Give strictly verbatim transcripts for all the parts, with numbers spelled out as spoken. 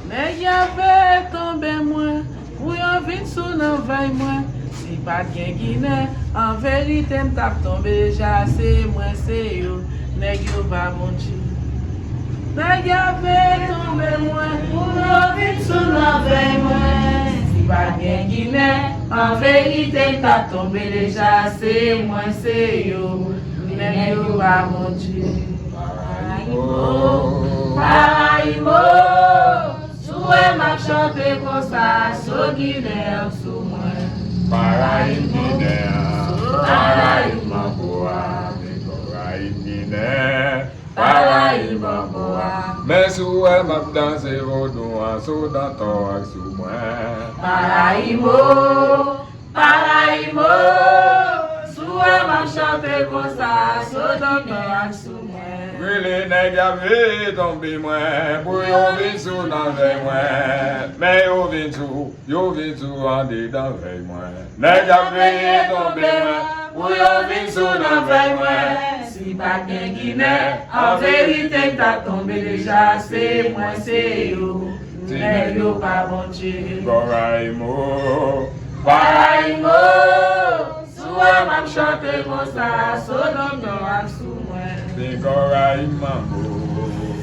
Nèg y ap veye tonbe mwen, pou yo vin sou nan vèy mwen. Si pa t gen Ginen, an verite m t ap tonbe deja, se mwen, se yo, nèg yo pa Bondye. Nèg y ap veye tonbe mwen, pou yo vin sou nan vèy mwen. Si pa t gen Ginen, an verite m t ap tonbe deja, se mwen, se yo, nèg yo pa Bondye. Parayimo, Parayimo, si w wè m ap chante konsa, so Ginen an sou mwen. Parayim Ginen an, Parayim Manbo a, men Parayim Ginen, Parayim Manbo a. Men si w wè m ap danse vodou an, so dan tòrak sou mwen. Parayimo, Parayimo, si w wè m ap chante konsa, so dan tòrak sou mwen. Rele nèg y ap veye tonbe mwen, pou yo vin sou nan vèy mwen. Men yo vin sou, yo vin sou andedan vèy mwen. Nèg y ap veye tonbe mwen, pou yo vin sou nan vèy mwen. Si pa t gen Ginen, an verite m t ap tonbe deja, se mwen, se yo, nèg yo pa Bondye. Parayimo, Parayimo, si w wè m ap chante konsa, so dan tòrak sou mwen. Parayim Manbo,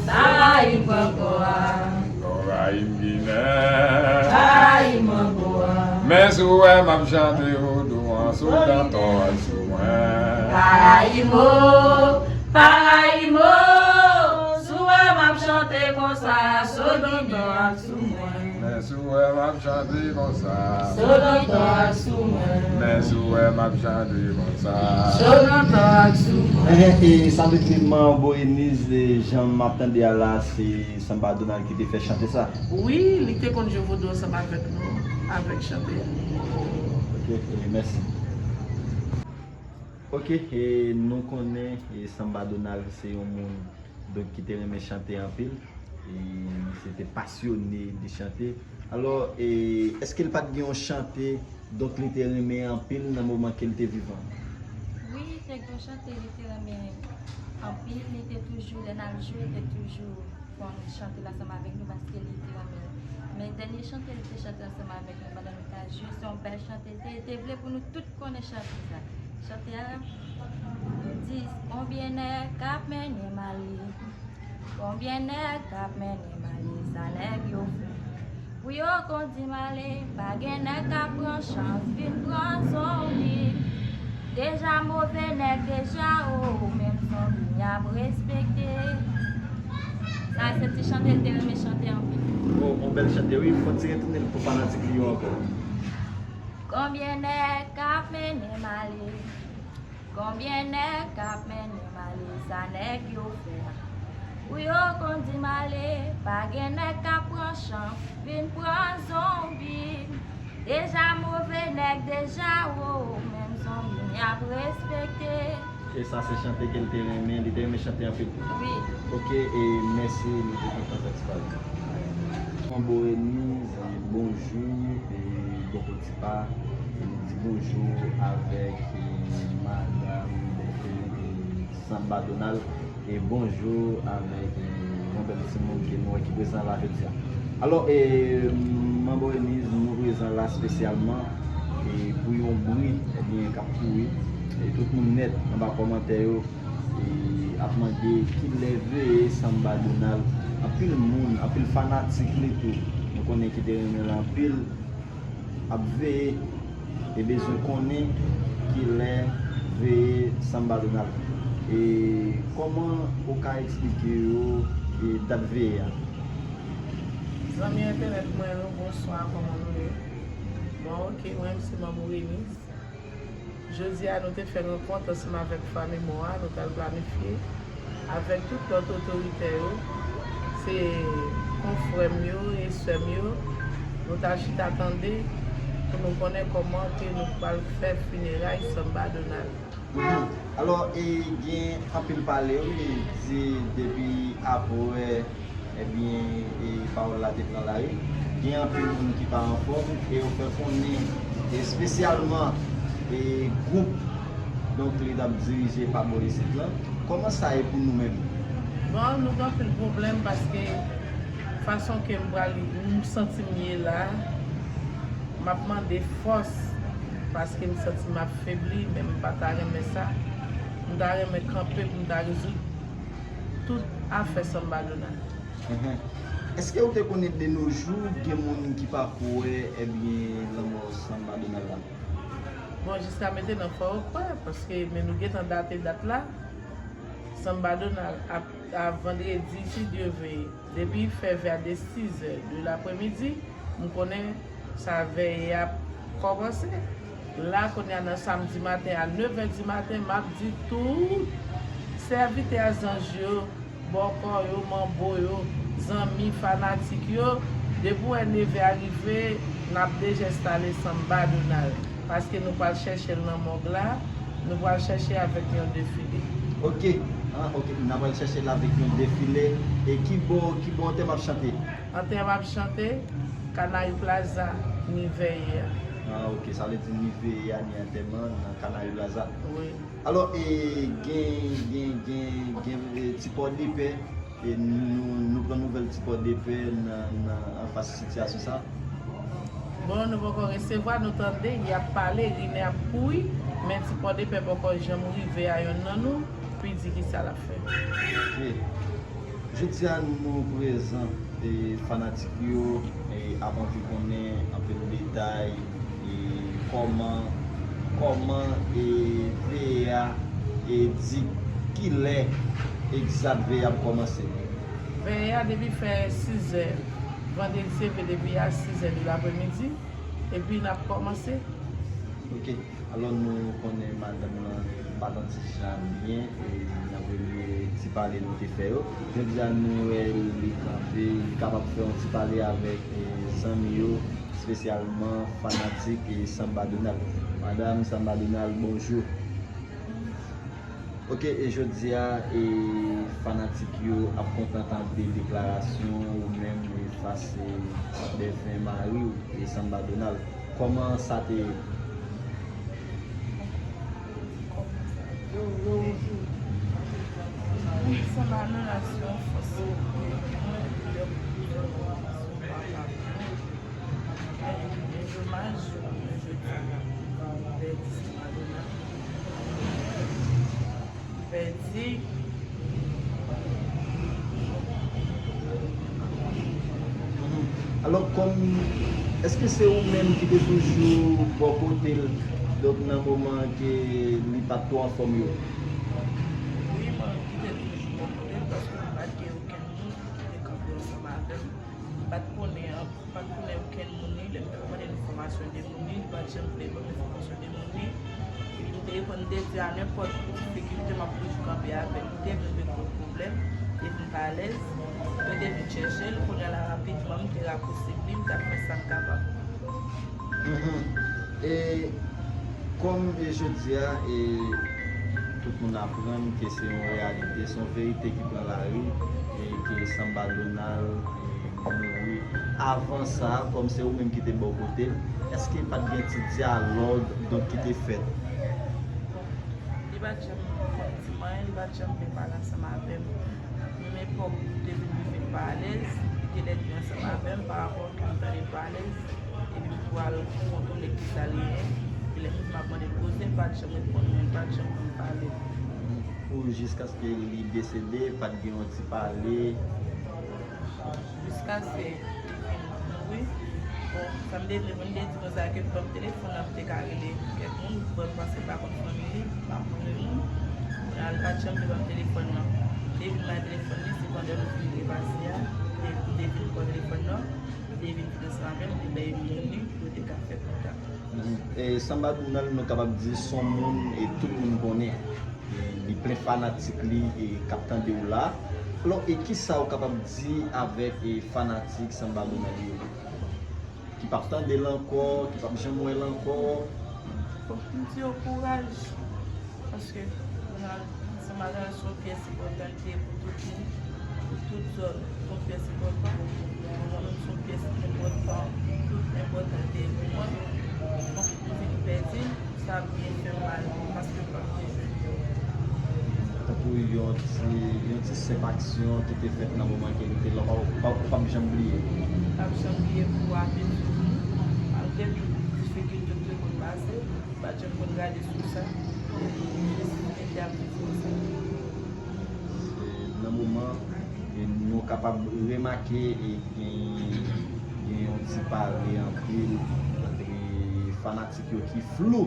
Parayim Manbo a. Parayim Ginen, Parayim Manbo a. Men si w wè m ap chante vodou an, so dan tòrak sou mwen. Parayimo, Parayimo, si w wè m ap chante konsa, so dan tòrak sou mwen. Men si w wè m ap chante konsa, so dan tòrak sou mwen. Men si w wè m ap chante konsa, so dan tòrak sou mwen. Enhen, e sa vle di Manbo Eniz, e jan m ap tande a la, se Sanba Donald ki te fè chante sa? Wi, li te konn jwe vodou ansanm avèk nou, avèk chante a. Ok, e mèsi. Ok, e nou konnen, e Sanba Donald se yon moun, donk, ki te renmen chante anpil. E li se te pasyone de chante. Alò, e èske l pa t gen yon chante, donk, li te renmen anpil nan moman ke l te vivan? Wi, te gen yon chante li te renmen anpil. Li te toujou, lè n al jwe, li te toujou konn chante l ansanm avèk nou paske li te renmen l. Men dènye chante li te chante ansanm avèk nou pandan nou t al jwe, se yon bèl chante li te, li te vle pou nou tout konnen chante sa. Chante a di, konbyen nèg k ap mennen m ale? Konbyen nèg k ap mennen m ale? Sa nèg yo fè pou yo kondi m ale. Pa gen nèg k ap pran chans vin pran zonbi. Deja move nèg deja, o, menm zonbi m y ap respekte. Sa se ti chante l te renmen chante anpil. O, yon bèl chante, wi. Fò ti retounen l pou fanatik li yo ankò. Konbyen nèg k ap mennen m ale? Konbyen nèg k ap mennen m ale? Sa nèg yo fè pou yo kondi m ale? Pa gen nèg k ap pran chans vin pran zonbi. Deja move nèg deja, o, menm zonbi m y ap respekte. E sa se chante ke l te renmen, li te renmen chante anpil tou. Wi. Ok, e mèsi, nou te kontan fè ti pale. Manbo Eniz, e bonjou, e bò kote pa, e nou di bonjou avèk, e madanm Dèfin, e Sanba Donald, e bonjou avèk, e yon bèl timoun ke nou wè ki prezan la jodi a. Alò, e Manbo Eniz, nou prezan la espesyalman, e pou yon bri, ebyen, k ap kouri, e tout moun nèt anba kòmantè yo, e ap mande kilè veye Sanba Donald. Anpil moun, anpil fanatik li tou, nou konnen ki te renmen l anpil, ap veye e bezwen konnen kilè veye Sanba Donald. E kòman ou ka eksplike yo, e dat veye a? Zanmi entènèt mwen yo, bonswa, kòman nou ye? Bon, ok, mwen se Manbo Eniz. Jodi a, nou te fè rankont ansanm avèk fanmi mò a, nou t al planifye avèk tout lòt otorite yo. Se konfrè m yo e sè m yo, nou t al chita tande pou nou konnen kòman ke nou pral fè fineray Sanba Donald. Mhm. Alò, e gen anpil pale, wi, di depi apre ebyen, e pawòl la te pran lari. Gen anpil moun ki pa anfòm e yo fè konnen, espesyalman, e gwoup, donk, li t ap dirije pa bò isit lan. Kòman sa ye pou nou menm? Bon, nou gen anpil pwoblèm paske Fason ke m pral, m santi m ye la, m ap mande fòs, paske m santi m ap febli, men m pa ta renmen sa. M ta renmen kanpe pou m ta rezoud tout afè Samba Donald. Mhm. Èske ou te konnen de nos jours gen moun ki pa kwè, ebyen, lanmò Samba Donald la? Bon, jiska mentenan, fò yo kwè, paske, men nou gentan date dat la. Samba Donald ap, a vandredi, si Dye vle, depi fè vè de sizè de lapremidi, m konnen sa vèye ap kòmanse. La, kounye a, nan samdi maten a nevè di maten, m ap di tout sèvitè zanj yo, bòkò yo, manbo yo, zanmi, fanatik yo, depi w wè nevè a rive, n ap deja enstale Samba Donald. Paske nou pral chèche l nan mòg la, nou pral chèche avèk yon defile. Ok, ah, ok, n a pral chèche l avèk yon defile. E ki bò, ki bò antèman ap chante? Antèman ap chante, Canary Plaza, ni vèye a. Ah, ok, sa vle di ni vèye a, ni antèman nan Canary Plaza. Wi. Alò, e, gen, gen, gen, gen, e, Ti Pòdepè, e, nou, nou pran nouvèl Ti Pòdepè nan, nan, anfas sitiyasyon sa? Bon, nou poko resevwa, nou tande, y ap pale, rimè ap kouri, men Ti Pòdepè poko janm rive a yonn nan nou, pou y di kisa l ap fè. Ok. Jodi a nou prezan, e, fanatik yo, e, ap anvi konnen anpil detay, e, kòman, kòman, e, vèye a, e, di kilè egzak vèye a ap kòmanse. Vèye a depi fè sizè, vandredi se vre depi a sizè de lapremidi, epi n ap kòmanse. Ok. Alò, nou konnen madanm lan pa t anti jan byen, e, nan premye ti pale nou te fè yo. Jodi a, nou wè li kanpe, li kapab fè yon ti pale avèk, e, zanmi yo, espesyalman fanatik, e, Samba Donald. Madanm Samba Donald, bonjou. Ok, e jodi a, e, fanatik yo ap kontan tande deklarasyon ou menm, e, fas, e, dèfen mari w, e, Samba Donald. Kòman sa te ye? Samba Donald se yon fòs. Domaj, jodi a, pèdi. Alò, kòm, èske se ou menm ki te toujou bò kote l, donk nan moman ke li pa t twò anfòm yo? Wi, mwen ki te toujou bò kote l, paske m pa t gen okenn moun ki te kanpe ansanm avè m. M pa t konnen an, m pa t konnen okenn moun li. Lè m t ap mande l enfòmasyon de moun li, li pa t janm vle ban m enfòmasyon de moun li. Epi m te reponn, m te di a nenpòt difikilte, m ap toujou kanpe avè l. Li te vin rezoud pwoblèm, li te vin pa alèz, mwen te vin chèche l. Kounye a la, rapidman, m te rapousib li, m t ap fè sa m kapab. Mhm. E kòm, e jodi a, e tout moun aprann ke se yon reyalite, se yon verite ki pran lari, e ke Samba Donald, e, mouri. Avan sa, kòm se ou menm ki te bò kote l, èske pa t gen ti dyalòg, donk, ki te fèt? Li pa t janm di m anyen, li pa t janm vle pale ansanm avè m. Menm epòk, li te vin rive pa alèz, li te lèd ansanm avè m parapò ke m tande l pa alèz, epi m pral kontwole ki sa li ye. Epi lè m di m ap mande l koze, li pa t janm reponn mwen, li pa t janm konn pale. Pou jiskaske li desede, pa t gen yon ti pale? Jiskaske li fin mouri. Bon, sa m te vle, m te di konsa ke ban m telefòn nan, m te ka rele kèk moun, bon, m panse l pa konn fanmi li, m pa konnen moun. Kounye a, li pa t janm vle ban m telefòn nan. M te vin bay telefòn li, se pandan nou fin repase a, m te, m te vin pran telefòn nan, m te vin vin ansanm avè l, m te bay moun li, pou yo te ka fè kontak. Mhm. E Samba Donald, nou kapab di, s on moun e tout moun konnen. E li plen fanatik li, e k ap tande w la. Alò, e kisa ou kapab di avèk, e, fanatik Samba Donald yo, ki p ap tande l ankò, ki p ap janm wè l ankò? Bon, m di yo kouraj, paske Donald, Samba Donald se yon pyès enpòtan li te ye pou tout moun, pou tout zòn. Se yon pyès enpòtan. Mwen menm, se yon pyès enpòtan, tout enpòtan li te ye pou mwen. Donk, m vin pèdi l, sa byen fè m mal, paske m p ap rejwenn yo. Tankou yon Yon ti, yon ti senp aksyon ki te fèt nan moman ke li te la, ou p ap, ou p ap janm bliye. M p ap janm bliye pou apil souri, malgre tout difikilte m te konn pase, m pa t janm konn rale sou sa, m jis rete ap viv konsa. E nan moman, e nou kapab remake, e gen, gen yon ti pale anpil ant fanatik yo ki flou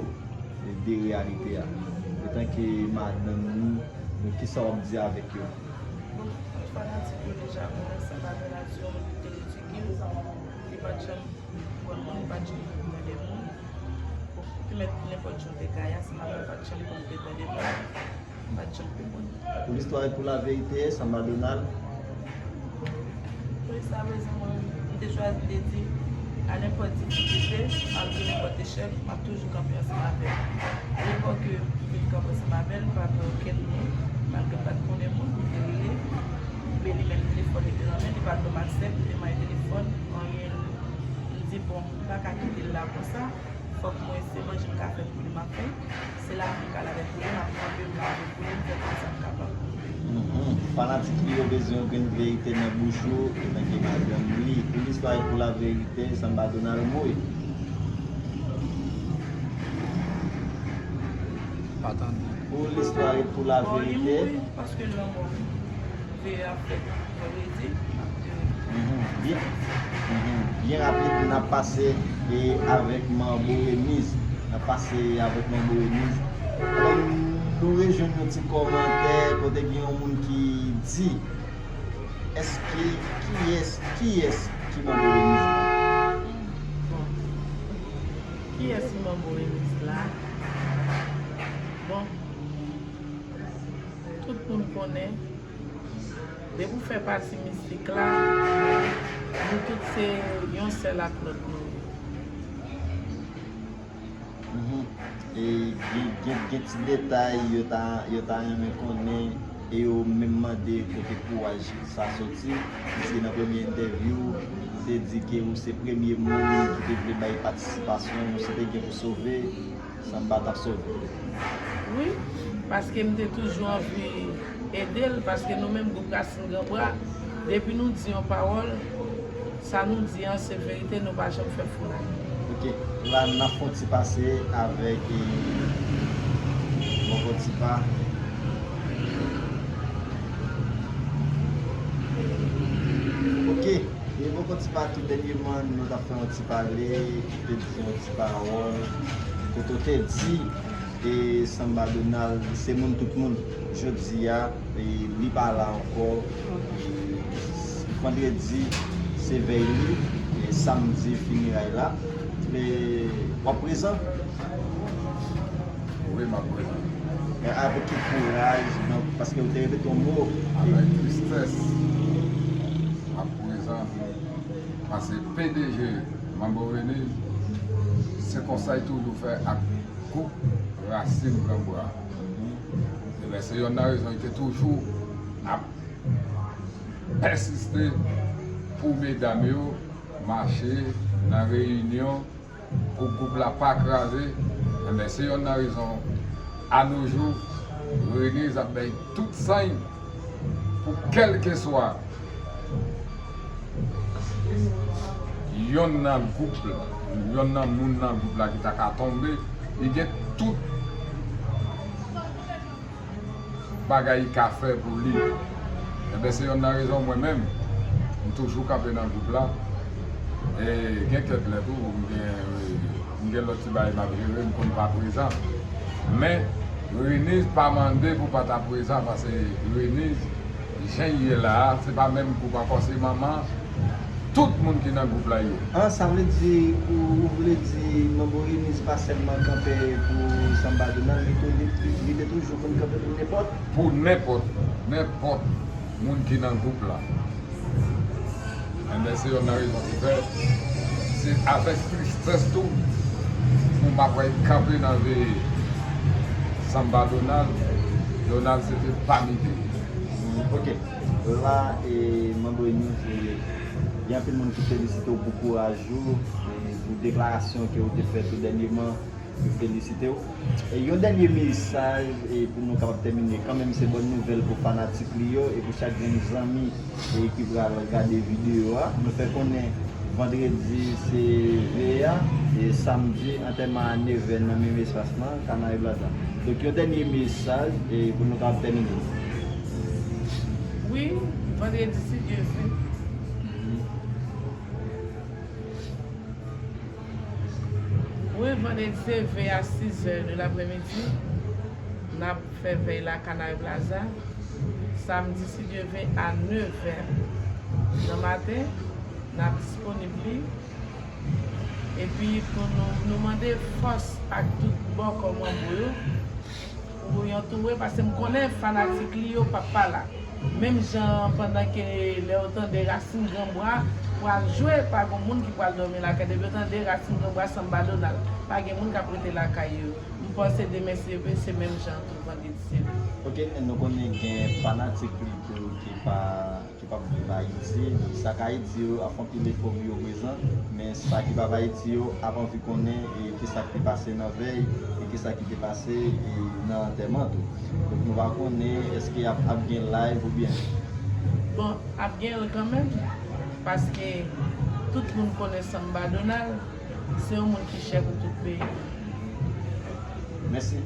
de reyalite a. Antanke madanm li, men kisa w ap di avèk yo? Bon, fanatik yo deja konnen Samba Donald se yon moun ki te ridikil, li pa t janm konprann moun, li pa t janm konprann de moun. Bon, pou ki mèt nenpòt jan w te gaye a, Samba Donald pa t janm konn de moun. M pa t janm konprann. Pou listwa e pou laverite, Samba Donald. Pou jiskaprezan, mwen, m te chwazi, m te di, a nenpòt difikilte, malgre nenpòt echèk, m ap toujou kanpe ansanm avè l. A lepòk ke m vin kanpe ansanm avè l, m pa pè okenn moun, malgre m pa t konnen moun, m te rele, m rele, men telefòn li te nan men, li pa t ban m aksè pou m te mande telefòn, anyen. M di, bon, m pa ka kite l la konsa. Fòk mwen se manje m ka fè pou li m ap fè. Se lavi m ka lave pou li, m ap kanpe, m lave pou li, m fè tout sa m kapab. Mhm. Fanatik li yo bezwen yon grenn verite nan bouch ou, antanke madanm li. Pou listwa e pou laverite, Samba Donald mouri. Pa tande. Pou listwa e pou laverite. Bon, li mouri paske lanmò. Veye ap fèt vandredi, ap te. Mhm. Byen, mhm, byen rapid, n ap pase, e, avèk Manbo Reniz. N ap pase avèk Manbo Reniz. Alò, nou rejwenn yon ti kòmantè kote gen yon moun ki di, èske, kiyès, kiyès ki Manbo Reniz la? Bon. Kiyès ki Manbo Reniz la? Bon. Tout moun konnen, depi w fè pati mistik la, nou tout se yon sèl ak lòt nou ye. Mhm. E gen, gen, gen ti detay yo ta, yo ta renmen konnen, e yo menm mande kote kouraj sa soti, piske nan premye entèvyou, ou te di ke ou se premye moun ki te vle bay patisipasyon, ou se te gen pou sove. Samba t ap sove. Wi, paske m te toujou anvi ede l, paske nou menm gwoup Rasin Gran Bra, depi nou di yon pawòl, sa nou di an se verite, nou pa janm fè foulay. Ok, la n ap fè yon ti pase avèk, eh, Bòkò Tipa. Ok. E Bòkò Tipa, tou dènyèman, nou t ap fè yon ti pale, ou te di yon ti pawòl, kote w te di, e Samba Donald, se moun tout moun. Jodi a, e li pa la ankò. E vandredi, se vèy li. E samdi, fineray la. E w ap prezan? Wi, m ap prezan. E avèk ki kouraj, donk, paske ou te repete yon mo. Avèk tristès, m ap prezan. Paske P D G Manbo Reniz, se konsa l toujou fè ak gwoup Rasin Gran Bra. Ebyen, se yonn nan rezon li te toujou ap pèsiste pou medam yo mache nan reyinyon, pou gwoup la pa kraze. Enben, se yonn nan rezon, a nos jours, Reniz ap bay tout san l pou kèlkeswa yonn nan gwoup la, yonn nan moun nan gwoup la ki ta ka tonbe, li gen tout bagay li ka fè pou li. Enben, se yonn nan rezon mwen menm, m toujou kanpe nan gwoup la. E gen kèk lè tou, m gen, m gen lòt ti bagay m ap jere, m konn pa prezan. Men, Reniz pa mande pou pa ta prezan, paske Reniz, jan l ye la a, se pa menm gwoup ankò, se manman tout moun ki nan gwoup la yo. Ah, sa vle di, ou, ou vle di Manbo Reniz pa sèlman kanpe pou Samba Donald, li tou, li, li te toujou konn kanpe pou nenpòt? Pou nenpòt, nenpòt moun ki nan gwoup la. Enben, se yonn nan rezon ki fè, se avèk tristès tou, pou m pa pral kanpe nan veye Samba Donald. Donald se te pami de yo. Ok. La, e, Manbo Reniz, e, gen anpil moun ki felisite w pou kouraj ou, e, pou deklarasyon ke w te fè tou dènyèman, Felisite w. E yon dènye mesaj, e pou nou kapab tèmine, kanmenm se bòn nouvèl pou fanatik li yo e pou chak grenn zanmi e ki pral gade videyo a. Nou fè konnen vandredi se veye a, e samdi antèman a nevè nan menm espas lan, Canarie Plaza. Donk yon dènye mesaj e pou nou kapab tèmine. Wi, vandredi si Dye vle. Wi, vandredi se veye a sis è de lapremidi. N ap fè vèy la Canarie Plaza. Samdi si Dye vle a nevè nan maten, n ap disponib li. Epi pou nou, nou mande fòs ak tout bò kò manbo yo pou yo antoure, paske m konnen fanatik li yo p ap pa la. Menm jan pandan ke lè yo tande Rasin Granbwa pral jwe, pa gen moun ki pral dòmi lakay. Depi yo tande Rasin Granbwa, Samba Donald, pa gen moun k ap rete lakay yo. M panse demen se vre, se menm jan tou vandredi se vre. Ok, nou konnen gen fanatik li tou ki pa ki p ap viv Ayiti, sa k Ayiti yo ap fè anpil efò pou yo prezan, men sa ki p ap Ayiti yo ap anvi konnen e kisa ki te pase nan vèy e kisa ki te pase e nan antèman tou. Donk nou pa konnen èske ap, ap gen live oubyen. Bon, ap gen l kanmenm, paske tout moun konnen Samba Donald se yon moun ki chè pou tout peyi. Mèsi.